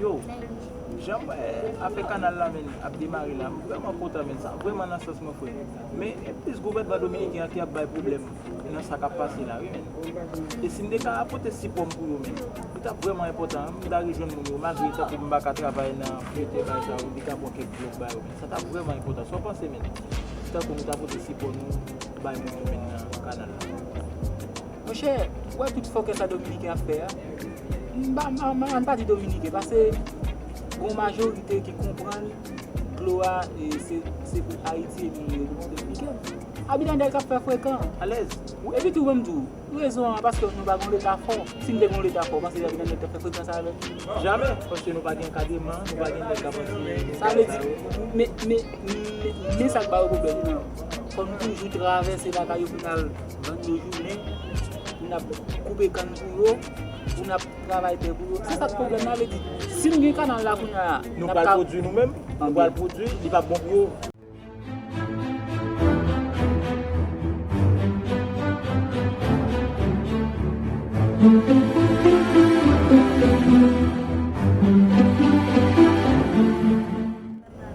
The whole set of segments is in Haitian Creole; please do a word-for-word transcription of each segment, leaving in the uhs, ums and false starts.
Yo, jan m wè afè kanal la, menn, ap demare la, m vrèman kontan, menn. Sa vrèman nan sans mwen, frè. Men, e plis gouvènman dominiken an ki ap bay pwoblèm nan sa k ap pase la, wi, menn. E si m te ka pote sipò m pou yo, menn, li t ap vrèman enpòtan. M ta rejwenn moun yo, malgre tankou m pa ka travay nan fyète bagay sa yo, m te ka pran kèk vlòg ba yo, menn. Sa t ap vrèman enpòtan. Sa w panse, menn? Tankou nou ta pote sipò nou bay moun yo, menn, nan kanal la. Monchè, ou wè tout fòkè sa dominiken ap fè a? M pa, m, m, m pa di dominiken, paske gon majorite ki konprann dlo a, e, se, se pou Ayiti e li ye dominiken. Abinader k ap fè frekan. Alèz. Epi tou, menm tou, rezon an, paske nou pa gon leta fò. Si n te gon leta fò, ou panse Abinader t ap fè frekan sa avè nou? Jamè, paske nou pa gen kadreman, nou pa gen nèg k ap antre. Sa vle di, men, men, men, men sa k ba yo pwoblèm nan. Fò nou toujou travèse lakay yo pou n al vann yo jounen, pou n ap koupe kann pou yo, pou n ap travay tè pou yo. Se sa k pwoblèm nan, vle di, si n gen kanal la kounye a, nou pral pwodui nou menm, nou pral pwodui, li p ap bon pou yo.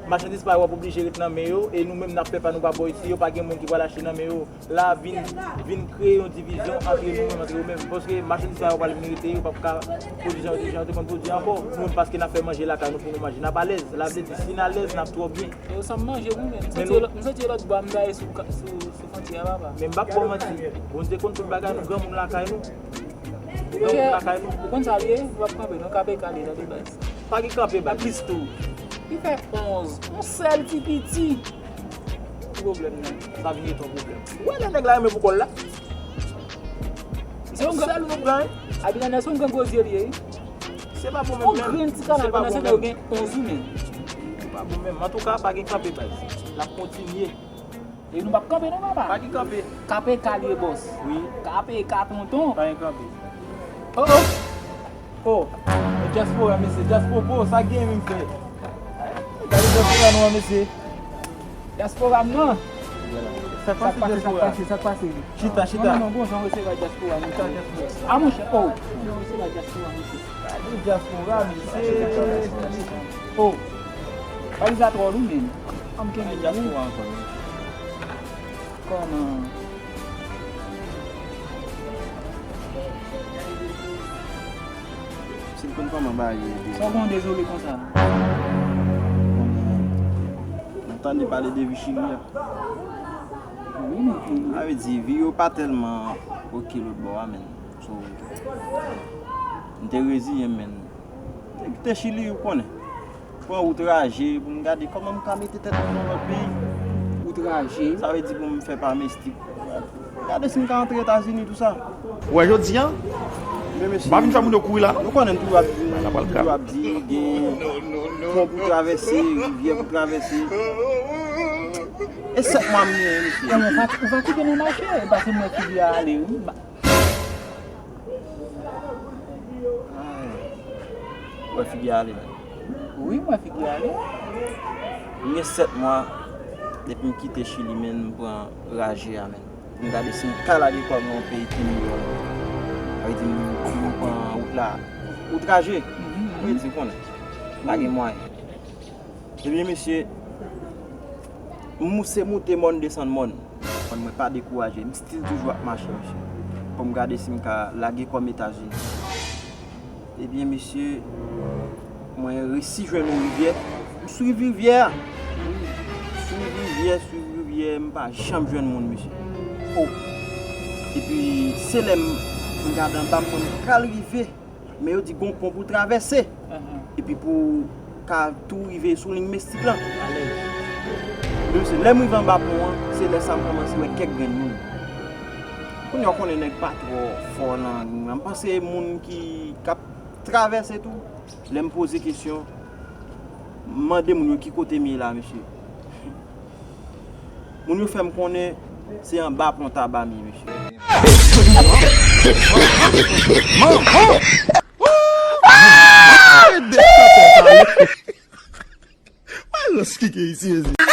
Machandiz pa yo ap oblije ret nan men yo, e nou menm n ap fè pa nou pa bò isi, yo pa gen moun ki pral achte nan men yo. La vin, vin kreye yon divizyon antre nou menm, antre yo menm. Paske machandiz pa yo pral vin rete, yo p ap ka pwodui jan yo te, jan yo te konn pwodui ankò. Nou menm paske n ap fè manje lakay nou pou nou manje. N ap alèz. La vle di, si n alèz, n ap twò byen. Yo, sa m manje, wi, men m santi lòt, m santi lòt bwa m gaye sou, sou, sou fwontyè a, papa. Men m p ap ba w manti. Bondye konn tout bagay, nou granmoun lakay nou. Ou konn sa l ye? Ou ap kanpe, non, kanpe kale, tande baz. Pa gen kanpe, baz. Plis tou. Li fè onz. Yon sèl ti piti. Ki pwoblèm nan? Sa vin ret yon pwoblèm. Ou wè lè nèg la renmen pou kò l la? Se yon sèl nou pran, wi. Abinader se yon gran gwozye li ye, wi. Se pa bon menm, menm. Yon grenn ti kanal pandan se tan yo gen onz wi, men. Se pa bon menm. Antouka, pa gen kanpe, baz. L ap kontinye. E nou p ap kanpe non, papa. Pa gen kanpe. K P K li ye, bòs. Wi. K P K, tonton. Pa gen kanpe. Oh, oh. Oh. E dyaspora, mesye. Dyaspora, oh, sa gen menm fè. Gade dyaspora nou an, mesye. Dyaspora m nan. Sa k pase, sa k pase, sa k pase? Chita, chita. Non, non, non, bon jan resevwa dyaspora, mesye. A, monchè, oh. Bon jan resevwa dyaspora, mesye. Gade dyaspora, mesye. Oh. Valiz la twò lou, men. Ann kenbe dyaspora ankò, men. Kòman? Si l konn kòman bagay yo ye. Sa w gen dezole konsa? M tande pale de vi Chili a. Wi, men. Sa vle di, vi yo pa tèlman oke lòt bò a, men. So, m te reziyen m, men. M te kite Chili, ou konnen. Pran wout raje pou m gade kòman m ka mete tèt mwen nan lòt peyi. Wout raje? Sa vle di pou m fè pa mistik. Gade si m ka antre Etazini, tou sa. Ou wè jodi a? Men mesye, m pa vin fè moun yo kouri la, non. Nou konnen nou toujou ap di, nou toujou ap di, gen pon pou travèse, rivyè pou travèse. E sèt mwa m genyen, mesye. Ou fatige nan mache, e pase m wè figi a ale, wi. Ay. Ou wè figi a ale, men. Wi, m wè figi a ale. M gen sèt mwa depi m kite Chili, men m pran raje a, men. M gade si m ka lage kò m nan yon peyi ki miyò. Sa vle di m, m pran wout la. Wout raje. Mhm, mhm. Sa vle di, ou konnen. Pa gen mwayen. Ebyen, mesye, m moute moute mòn, desann mòn. Mòn mwen pa dekouraje. M still toujou ap mache, mesye. Pou m gade si m ka lage kò m Etazini. Ebyen, mesye, mwen resi jwenn yon rivyè. M swiv rivyè a. M swiv rivyè, swiv rivyè, m pa janm jwenn moun, mesye. Oh. Epi, se lè m, m gade anba m, mwen m pral rive. Men yo di gon pon pou travèse. Epi pou ka tou rive sou liy mestik lan. Alèz. Men mesye, lè m rive anba pon an, se lè sa m kòmanse wè kèk grenn moun. Kounye a, w konnen nèg pa twò fò nan liy lan. M panse moun ki, k ap travèse tou, lè m poze kesyon, m mande moun yo ki kote m ye la, mesye. Moun yo fè m konnen se anba pon Taba m ye, mesye. Mwen rans kike isi, mezi.